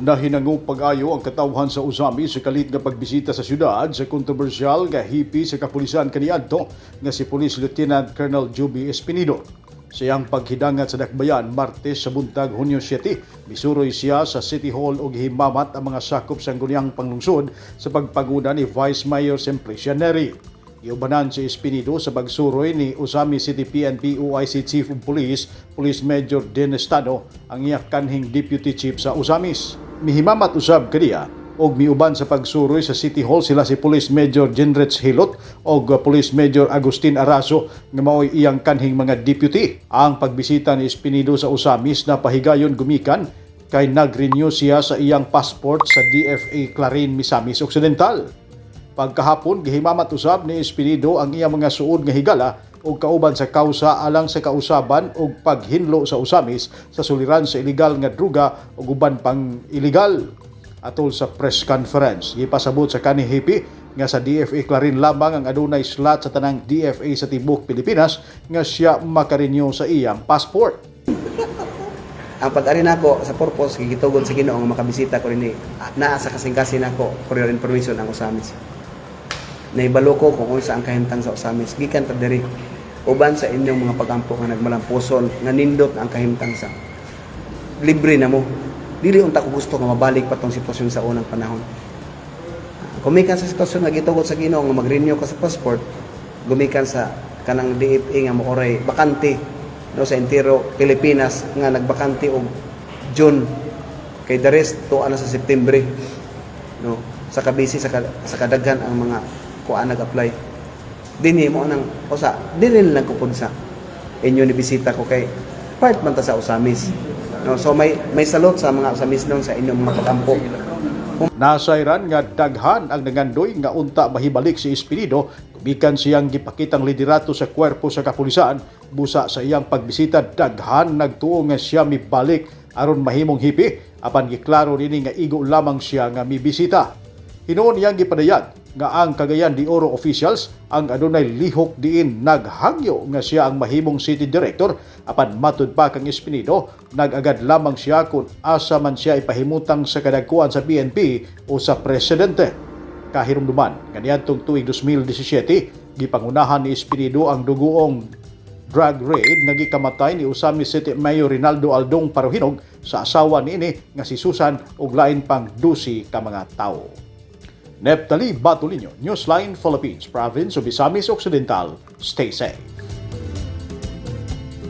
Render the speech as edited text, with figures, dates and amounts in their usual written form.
Nahinangop pag-ayo ang katawhan sa Ozamiz sa kalit nga pagbisita sa syudad sa kontrobersyal nga hepe sa kapulisan kaniadto nga si Police Lieutenant Colonel Juvy Espenido. Sa iyang paghidangat sa Dakbayan Martes sa buntag, Hunyo 7, misuroy siya sa City Hall ug himamat ang mga sakop sa Sangguniang Panglungsod sa pagpanguna ni Vice Mayor Simplicia Neri. Giubanan si Espenido sa pagsuroy ni Ozamiz City PNP OIC Chief of Police, Police Major Dennis Tano, ang iyang kanhing Deputy Chief sa Ozamiz. Mihimamat usab kaniya og miuban sa pagsuroy sa City Hall sila si Police Major Genrich Hilot og Police Major Agustin Araso nga maoy iyang kanhing mga deputy. Ang pagbisita ni Espenido sa Ozamiz na pahigayon gumikan kay nag-renew siya sa iyang passport sa DFA Clarin, Misamis Occidental. Pagkahapon, gihimamat usab ni Espenido ang iyang mga suod nga higala og kauban sa kausa alang sa kausaban og paghinlo sa Ozamiz sa suliran sa illegal nga druga ug uban pang illegal. Atol sa press conference, gipasabot sa kanhi hepe nga sa DFA Clarin lamang ang adunay slot sa tanang DFA sa tibuok Pilipinas nga siya makarenew sa iyang passport. Ang pag-ari nako sa purpose gitugon sa Ginoo nga makabisita ko rini naa sa kasing-kasing nako for your information ang Ozamiz. Nahibalo ko kung unsa ang kahimtang sa Ozamiz gikan ta diri uban sa inyong mga pagampo nga nagmalampuson nga nindot ang kahimtang sa libre na mo. Dili unta ko gusto nga mabalik pa tong sitwasyon sa unang panahon. Gumikan sa sitwasyon nga gitugot sa Ginoo nga mag-renew ka sa passport, gumikan sa kanang DFA nga mooray bakante, no, sa entero Pilipinas nga nagbakante og June kay the rest tuwa na sa September, no, sa kabisi sa kadaghan ang mga kuan nag-apply dinhi mo nang usa dili lang ko pud sa inyo ni bisita ko kay part man ta sa Ozamiz, no. So may salute sa mga Ozamiz noon sa inyong mga pagampo. Nasayran nga daghan ang nangandoy nga unta mahibalik si Espenido gumikan siyang gipakitang liderato sa kwerpo sa kapulisan. Busa sa iyang pagbisita, daghan nagtuo nga siya mibalik aron mahimong hepe, apan giklaro nini nga igo lamang siya nga mibisita. Hinuon niyang gipadayag nga ang Cagayan de Oro officials ang adunay lihok diin naghangyo nga siya ang mahimong city director, apan matud pa kang Espenido, nag-agad lamang siya kung asa man siya ipahimutang sa kadagkuan sa PNP o sa presidente. Kahirumduman, kaniadtong tuig 2017, gipangunahan ni Espenido ang dugoong drug raid nga gikamatay ni Ozamiz City Mayor Rinaldo Aldong Parojinog sa asawa niini nga si Susan ug lain pang 12 ka mga tawo. Neptali Batolino, Newsline Philippines, Province of Misamis Occidental. Stay safe.